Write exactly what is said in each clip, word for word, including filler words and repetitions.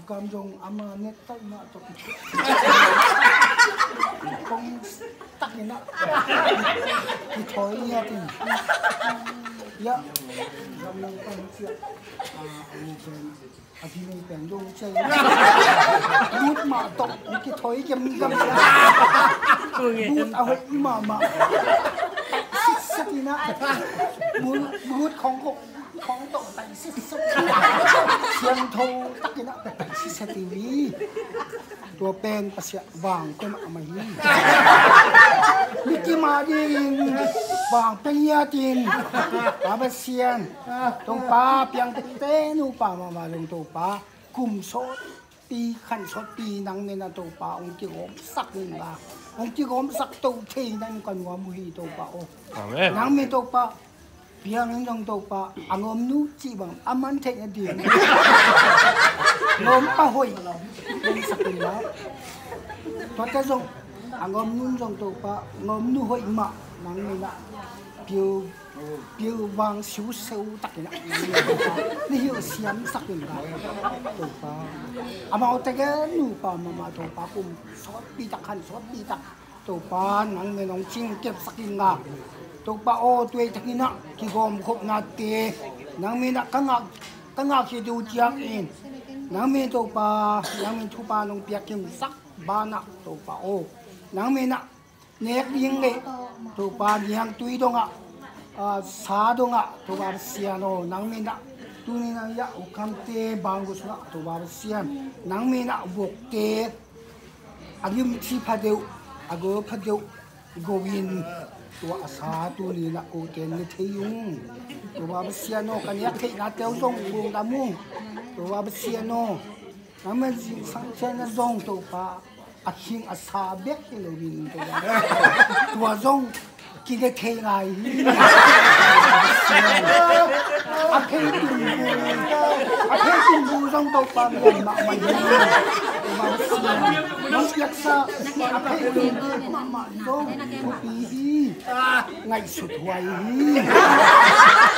Kam zong ama net tak mah tawh kong tak in ah, kithawi ngiat in. Ya, gamlang pan cia, a, a, a, a ding pen dong cia. Lut mah tawh kithawi gemgam cia. Lut a hoih mahmah. Sitset in ah, lut khong kok khong tawh tai sitset. Siangtho takin ah tai sitset in hi. Tua pen Pasian vang pia mahmah hi. Mikim a dingin vang pia ngiat in. Pa Pasian, Topa piang tete nupa mahmah zong Topa kum sawtpi khan sawtpi nang min ah Topa hong kigawmsak in la, hong kigawmsak to thei nang ka nuam uh hi Topa aw. Amen. Nang min Topa piang in zong Topa a ngawmnu cih bang a man theih nading ngawmpa hoih ngawmsak in la. Tuate zong a ngawmnu in zong Topa ngawmnu hoih mah nang min ah piu piu vang siuseu takin ah nang min ah Topa na hilh siamsak in la. Topa amau tege nupa mahmah Topa kum sawtpi tak khan sawtpi tak Topa nang min hong cingkepsak in la. Topa aw tuai takin ah kigawmkhopnate nang min ah ka ngak ka ngak hi ding uh ciangin nang min Topa nang min thupha nong piak kimsak banah Topa aw nang min ah nek ding le Topa niangtui dongah, a, sa dongah Topa Pasian aw nang min ah tuni nang yah ukamte banggu sungah Topa Pasian nang min ah vokte a lim ci pha deuh a go pha deuh go in tua a sa tuni na ko ten ne thei ung. Topa Pasian aw ka niak theihna teu zong lungdam ung. Topa Pasian aw nang min zingsang cian na zong Topa a khing a sa bek hi lo in Topa tua zong kine thei ngai hi. A phei tumbu a phei tumbu zong Topa ngian mahmah hi. Nong piaksa a phei tumbu mahmah zong thupi hi. Ngaihsut huai hi.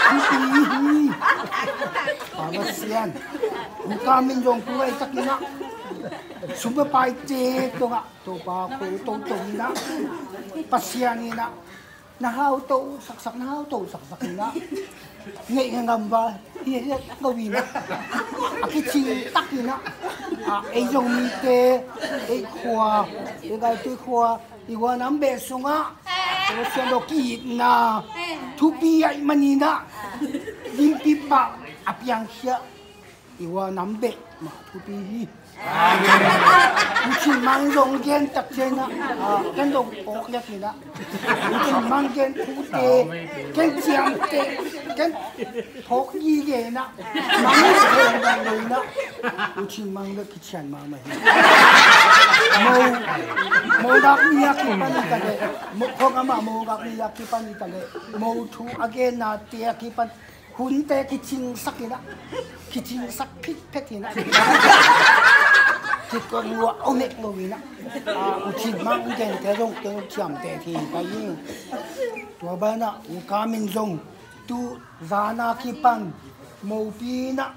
Thupi hi. Pa Pasian, uka min zong ku ai takin ah sumba paite tungah Topa ko toto in ah Pasian in ah na hau to saksak na hau to saksak in ah ngeih ngam ba hi hi lo in ah a kicing tak in ah ei Zomite ei khua ei Gaitui khua i gua nam beh sungah Pasian lo ki-itna thupi ai manin ah limpi pah a piangkhia i gua nam beh mah thupi hi. Ucin mang zong gen tak cian ah ken zong pawk liak in ah ucin mang gen thute ken ciamte ken phawk gige in ah mang zong gen bang lo in ah ucin mang le kician mahmah hi. Mo mo gak ni a kipan i ta le mo khong amah mo gak ni a kipan i ta le mo thu a genna te a kipan hunte kicingsak in ah kicingsak phitphet in ah kikong lua onek lo in ah ucin mang gente zong keng ciamte thei pai in tua banah uka min zong tu zana kipan mopi in ah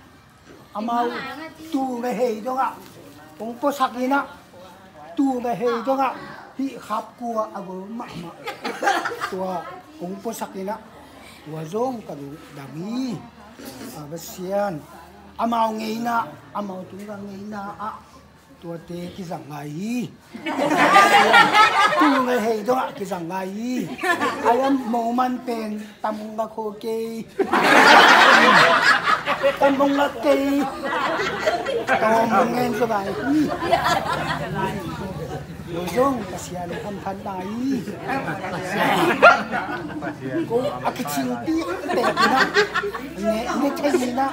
amau tu le hei dongah hong puasak in ah tu le hei dongah hih khap kua a gol mahmah tua hong puasak in ah tua zong ka duh dam hi. A Pasian amau ngeina amau tungah ngeina ah tuate kizang ngai hi. Tu ngai hei dongah kizang ngai hi. Ai a mo man pen tam nga kho kei tam nga kei tam ngen zo ngai hi. Lo zong Pasian hamthan nai hi. Ko a kicing pi pek na ne ne thei na.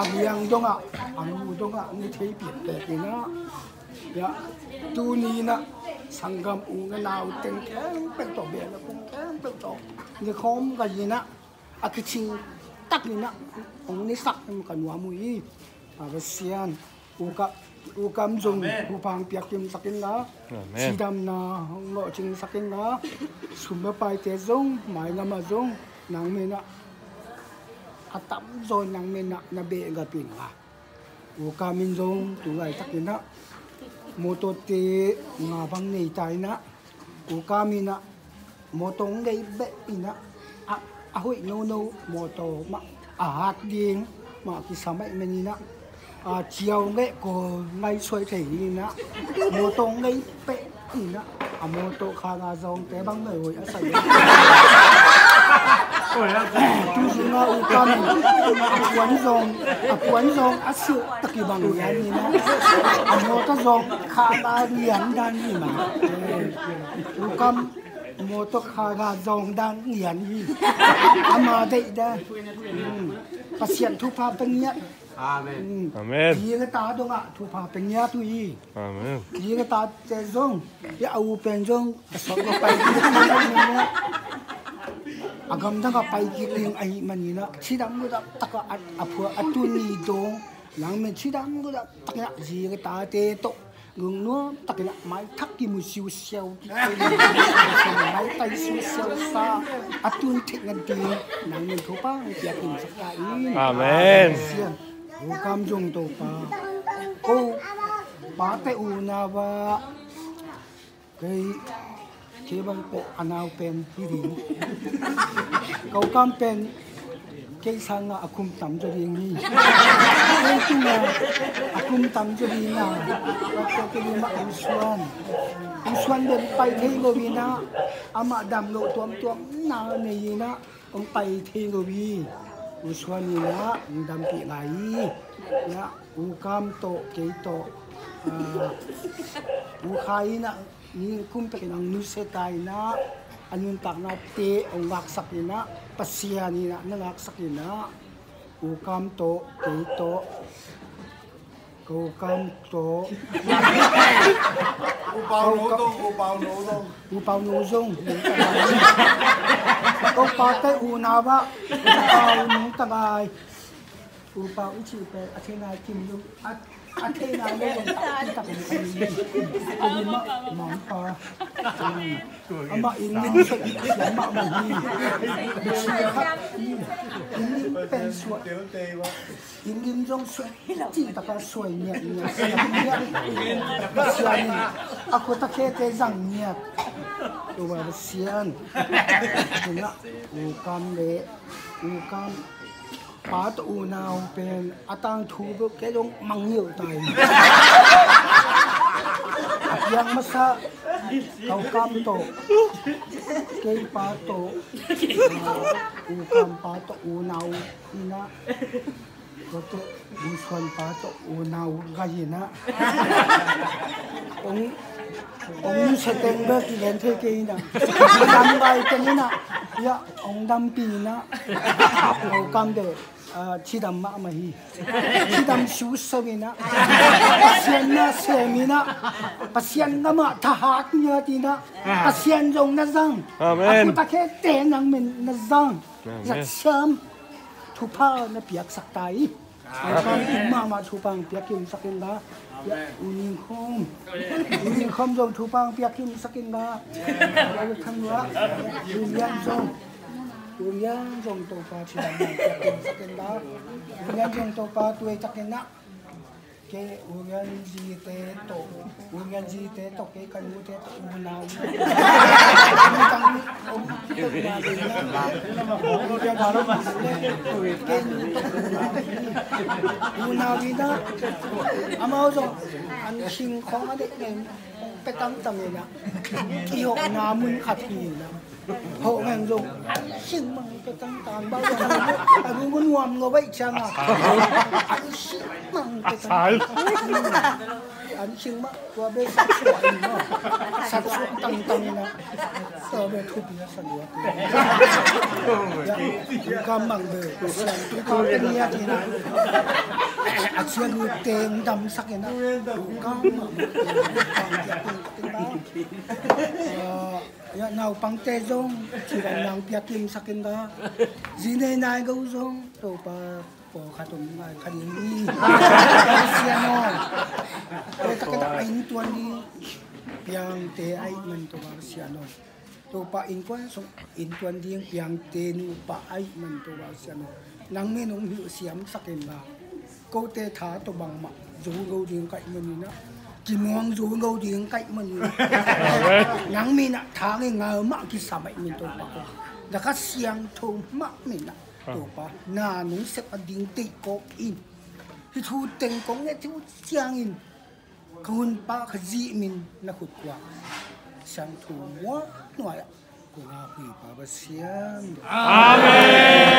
A liang dongah a mu dongah ni thei pian pek inah ya tuni inah sanggam u na nau teng khempeuh tawh bel a kung khempeuh tawh ni khawm ka inah a kicing tak inah hong ni sak ka nuam uh hi. A Pasian u ka u kam zong u pang piak kim sak inla cidamna hong lawhcing sak inla sum le paite zong mainama zong nang menah a tamzaw nang menah na beh gapin la U Kam in zong tu laitakin ah mawtawte nga bang nei ta in ah, U Kam in ah mawtaw ngei beh in ah, a, a hoih nono mawtaw mah a hat ding mah kisam ahih manin ah, a, ciau ngei kawl ngaihsuai thei ding in ah, mawtaw ngei beh in ah, a mawtaw kha nga zawngte bang ngaihhuai a sa ding. Tu zong a U Kam in a puan zawng, a puan zawng a silh tak i bang lian in ah, a mawtaw zawng kha nga lian dan hi mah. U Kam mawtaw kha nga zawng dan lian hi. Ama deih dan. Hmm. Pasian thupha pia ngiat. Amen. Hmm. Amen. Zi le ta dongah thupha pia ngiat uh hi. Amen. Zi le tate zong i a u pen zong a sawt lo pai kik ding ahih manin ah, a gamdang a pai kik ding ahih manin ah, cidam gudam takah a, a phua a tun ni dong, nang men cidam gudam takin ah zi le tate tawh lungnuam takin ah maithak kimu siusiau, maitai siusiau sa a tun theih ngan ding nang men thupha piak in sak ta in. Amen. Sian. U Kam zong Topa, ko pate unau ah kei, kei bang ko a nau pen hi ding. Ko Kam pen kei sangah a kum tam zaw ding hi. Kei tungah a kum tam zaw ding a, ko kei ding mah U Suan. U Suan bel pai thei lo in ah, amah dam loh tuamtuam na nei in ah, hong pai thei lo hi. U Suan in ah hong dampih lai hi. Ina U Kam tawh kei tawh, ah, U Khai in ah ni kum takin hong nusia ta in ah, a nuntaknate hong ngaksak in ah, Pasian in ah na ngaksak in ah, U Kam tawh kei tawh, ko Kam tawh, U Pau No zong, U Pau No zong, U Pau No zong. Ko pate unau ah U Pau nung tangai. U Pau i cih pen a thei nai kim zong, a, a thei nai lo zong tak, tak, tak, tak. Ko hi mah Mangpa. Amah inn lim suah, inn lim suah mahmah hi. Inn lim pen suah. Inn lim zong suah cih taka suai ngiat ngiat, siam ngiat. Pasian in a khut a khete zang ngiat. Tua Pasian. Tuna U Kam le U Kam pa tawh unau pen a tangthu beuh kei zong mangngilh ta in. A piang masa ko Kam tawh, kei pa tawh, U Kam pa tawh unau in ah, ko tawh U Suan pa tawh unau gai in ah, hong, hong nusia teng bek kigen thei kei in ah, dam gai teng in ah, ya, hong dampih in ah, ko Kam beh, ah, cidam mahmah hi. Cidam siusiau in ah, Pasian na sem in ah, Pasian na mah thahat ngiat in ah, Pasian zong na zang. Amen. A khut a khete nang men na zang. Amen. Zat siam thupha na piaksak ta hi. Amen. Thupha in mahmah thupha piak kimsak in la. Amen. U Ning Khom, U Ning Khom zong thupha piak kimsak in la. Amen. U Lian zong, U Lian zong Topa cidam piak kimsak in la. U Lian zong Topa tuai takin ah, kei U Lian zite tawh, U Lian zite tawh kei ka nute tawh unau. Unau in ah, amau zong an sing khong a deih ngen, hong pia tangtang in ah, i hawhna mun khat hi in ah, hawh ngen zong an sing mang pia tangtang, bang zong a gu gu nuam lo baih ciang ah, an sing mang pia tangtang. An sing mah tua bek sat suah in maw. Sat suah tangtang in ah. Tua bek thupi a sa lua. Ya, U Kam mang bek. Pasian thupha pia ngiat in ah. A ciang uh teng damsak in ah. U Kam mang. Ah, ya, naupangte zong cidam nang piak kimsak in la. Zi nei nai go zong Topa pawlkhat om ngai kha ding hi. Pasian aw, tua takin ah a inntuan ding piangte ahih man Topa Pasian aw. Topa innkuan sung inntuan ding piangte nupa ahih man Topa Pasian aw. Nang min hong hilh siamsak in la. Kote tha tawh bangmah zo lo ding ka hih manin ah, kimuang zo lo ding ka hih manin ah, nang min ah tha ngeingei mah kisam ahih manin Topa, na Kha Siangtho mah min ah Topa, na nong sep a ding deih kawk in. Hih thu teng kong nget uh ciangin ka hunpa ka zi min na khut kuang siangtho mual nuai ah kong ap hi Pa Pasian. Amen.